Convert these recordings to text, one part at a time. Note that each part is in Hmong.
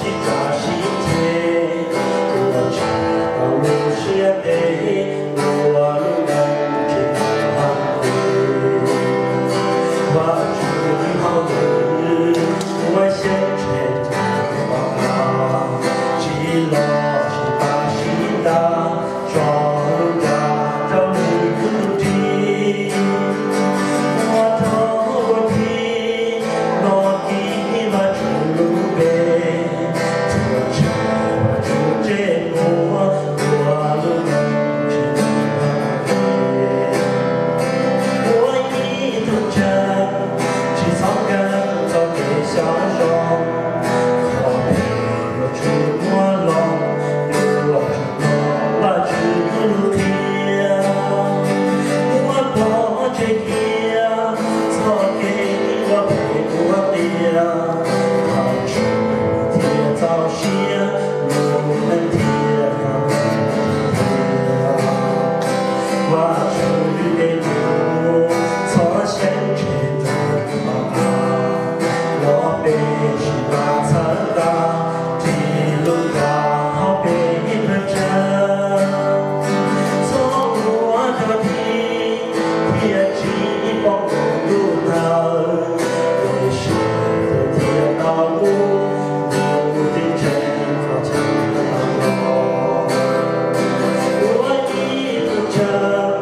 sib tsa sib ceg, ua tshwm tau lub siab ntev, ua lub neej tsis tau hab ntev. Vajtswv hauj lwm, ua xyeeb tshem tau, tsis los tsis tas sib nta, tso lub nra rau nws tus nrig. Ua rog ua dig, los kib Vajtswv lub npe, tsuas tseg Vajtswv ntsej muag, ua lub neej tsis tau hab ntev. Ua ib tug ntseeg, tsis txhob nkees txoj kev xyov zoo, qhov phem yuav tsum muab los, yuav tsum hnov Vajtswv lub qhia. Muab pov tseg kiag txoj kev ua phem ua qias, thaum tswv thiaj txaus siab, lub neej thiaj yog tiag. Vajtswv me tub, txhob xyeeb tshem rau av, los peb sib pab txhawb nqa, ris lub nra hauv peb ib pawg ntseeg. Txhob ua rog dig, thiaj tsis poob lub ntawd, peb sawv daws thiaj tau mus, mus tus ntseeg txoj kev ua ib tug ntseeg,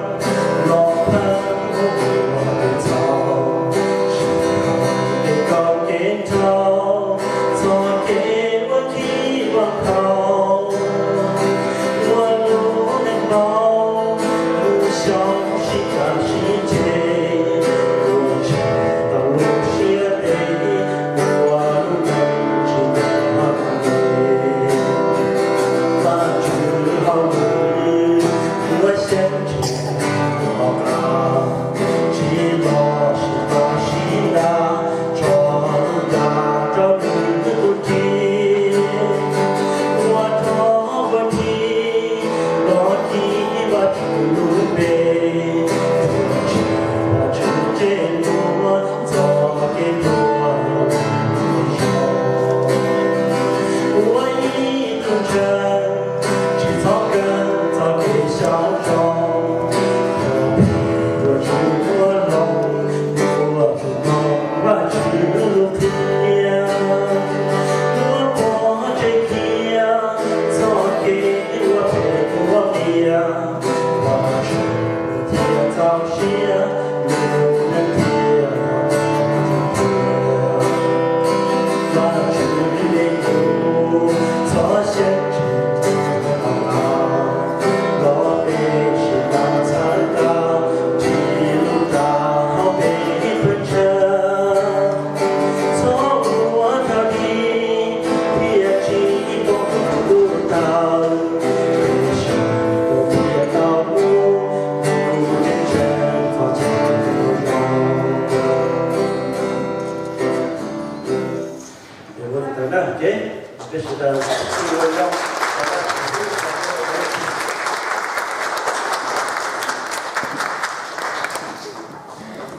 los pab ua tus txhaum, tsis tau kev kawm kev nrauj, txoj kev ua khib ua khaum, ua lub neej npau, mus xyaum sib tsa sib ceg, ua tshwm tau lub siab ntev, ua lub neej tsis tau hab ntev. Vajtswv hauj lwm, ua xyeeb tshem tau, tsis los sis tas sib nta, tso lub nra rau nws tus nrig. Ua rog ua dig, los kib Vajtswv lub npe, tsuas tseg Vajtswv ntsej muag, txoj kev tuag zoo. Ua ib tug ntseeg, tsis txhob nkees txoj kev xyov zoo, qhov phem yuav tsum muab los, yuav tsum hnov Vajtswv lub qhia. Muab pov tseg kiag txoj kev ua phem ua qias, Vajtswv thiaj txaus siab, lub neej thiaj yog tiag. Vajtswv me tub, txhob xyeeb tshem rau av, los peb sib pab txhawb nqa, ris lub nra hauv peb ib pawg ntseeg. Txhob ua rog dig, thiaj tsis poob lub ntawd, peb sawv daws thiaj tau mus, mus tus ntseeg txoj kev ua zoo. Ua li ntawd na, ces peb sawv daws sib ua zoo.